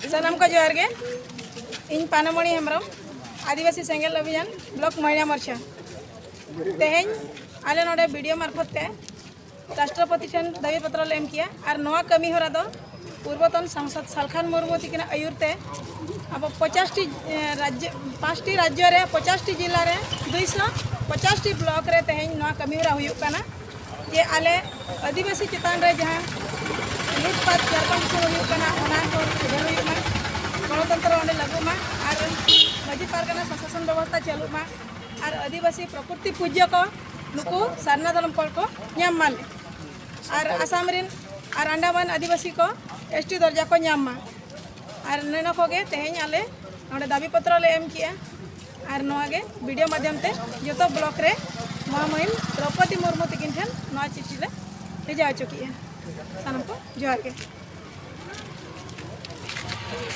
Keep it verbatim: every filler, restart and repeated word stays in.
ᱥᱟᱱᱟᱢ ᱠᱚ ᱡᱚᱦᱟᱨ ᱜᱮ᱾ ᱤᱧ ᱯᱟᱱᱟᱢᱚᱬᱤ ᱦᱮᱢᱵᱨᱚᱢ, ᱟᱹᱫᱤᱵᱟᱹᱥᱤ ᱥᱮᱸᱜᱮᱞ ᱚᱵᱷᱤᱭᱟᱱ ᱵᱞᱚᱠ ᱢᱚᱦᱤᱞᱟ ᱢᱳᱨᱪᱟ᱾ ᱛᱮᱦᱮᱧ ᱟᱞᱮ ᱱᱚᱰᱮ ᱵᱤᱰᱤᱳ ᱢᱟᱨᱯᱷᱚᱛ ᱛᱮ ᱨᱟᱥᱴᱨᱚᱯᱚᱛᱤ ᱴᱷᱮᱱ ᱫᱟᱹᱵᱤ ᱯᱚᱛᱨᱚ ᱞᱮ ᱮᱢ ᱠᱮᱜᱼᱟ᱾ ᱟᱨ ᱱᱚᱣᱟ ᱠᱟᱹᱢᱤ ᱦᱚᱨᱟ ᱫᱚ ᱯᱩᱨᱵᱚᱛᱚᱱ ᱥᱟᱝᱥᱚᱫ ᱥᱟᱞᱠᱷᱟᱱ ᱢᱩᱨᱢᱩ ᱛᱤᱠᱤᱱᱟᱜ ᱟᱹᱭᱩᱨ ᱛᱮ ᱟᱵᱚ ᱯᱚᱪᱟᱥ ᱴᱤ, ᱮ, ᱨᱟᱡᱽᱡᱚ, ᱯᱟᱸᱪ ᱴᱤ ᱨᱟᱡᱽᱡᱚ ᱨᱮ ᱯᱚᱪᱟᱥ ᱴᱤ ᱡᱤᱞᱟ ᱨᱮ ᱫᱩᱭᱥᱚ ᱯᱚᱪᱟᱥ ᱴᱤ ᱵᱞᱚᱠ ᱨᱮ ᱛᱮᱦᱮᱧ ᱱᱚᱣᱟ ᱠᱟᱹᱢᱤ ᱦᱚᱨᱟ ᱦᱩᱭᱩᱜ ᱠᱟᱱᱟ᱾ ᱡᱮ ᱟᱞᱮ ᱟᱹᱫᱤᱵᱟᱹᱥᱤ ᱪᱮᱛᱟᱱ ᱨᱮ ᱡᱟᱦᱟᱸ ᱞᱩᱴᱯᱟᱴ ᱡᱷᱟᱲᱠᱷᱚᱸᱰ ᱫᱤᱥᱚᱢ ᱨᱮ ᱦᱩᱭᱩᱜ ᱠᱟᱱᱟ, ᱚᱱᱟ ᱠᱚ ᱥᱩᱫᱷᱟᱹᱨ ᱦᱩᱭᱩᱜ ᱢᱟ, ᱜᱚᱱᱚᱛᱚᱱᱛᱨᱚ ᱚᱸᱰᱮ ᱞᱟᱹᱜᱩᱜ ᱢᱟ, ᱟᱨ ᱢᱟᱹᱡᱷᱤ ᱯᱟᱨᱜᱟᱱᱟ ᱥᱚᱥᱟᱥᱚᱱ ᱵᱮᱵᱚᱥᱛᱷᱟ ᱪᱟᱹᱞᱩᱜ ᱢᱟ, ᱟᱨ ᱟᱹᱫᱤᱵᱟᱹᱥᱤ ᱯᱨᱚᱠᱨᱤᱛᱤ ᱯᱩᱡᱽᱭᱚ ᱠᱚ ᱱᱩᱠᱩ ᱥᱟᱨᱱᱟ ᱫᱷᱚᱨᱚᱢ ᱠᱚᱲ ᱠᱚ ᱧᱟᱢ ᱢᱟᱞᱮ, ᱟᱨ ᱟᱥᱟᱢ ᱨᱮᱱ ᱟᱨ ᱟᱱᱰᱟᱢᱟᱱ ᱟᱹᱫᱤᱵᱟᱹᱥᱤ ᱠᱚ ᱮᱥᱴᱤ ᱫᱚᱨᱡᱟ ᱠᱚ ᱧᱟᱢ ᱢᱟ᱾ ᱟᱨ ᱱᱚᱣᱟ ᱠᱚᱜᱮ ᱛᱮᱦᱮᱧ ᱟᱞᱮ ᱱᱚᱰᱮ ᱫᱟᱹᱵᱤ ᱯᱚᱛᱨᱚ ᱞᱮ ᱮᱢ ᱠᱮᱜᱼᱟ᱾ ᱟᱨ ᱱᱚᱣᱟ ᱜᱮ ᱵᱤᱰᱤᱳ ᱢᱟᱫᱽᱫᱷᱚᱢ ᱛᱮ ᱡᱚᱛᱚ ᱵᱞᱚᱠ ᱨᱮ ᱢᱚᱦᱟᱢᱩᱦᱤᱢ ᱫᱨᱚᱯᱚᱫᱤ ᱢᱩᱨᱢᱩ ᱛᱤᱠᱤᱱ ᱴᱷᱮᱱ ᱱᱚᱣᱟ ᱪᱤᱴᱷᱤ ᱞᱮ ᱵᱷᱮᱡᱟ ᱦᱚᱪᱚ ᱠᱮᱜᱼᱟ᱾ ᱥᱟᱱᱟᱢ ᱠᱚ ᱡᱚᱦᱟᱨ ᱜᱮ᱾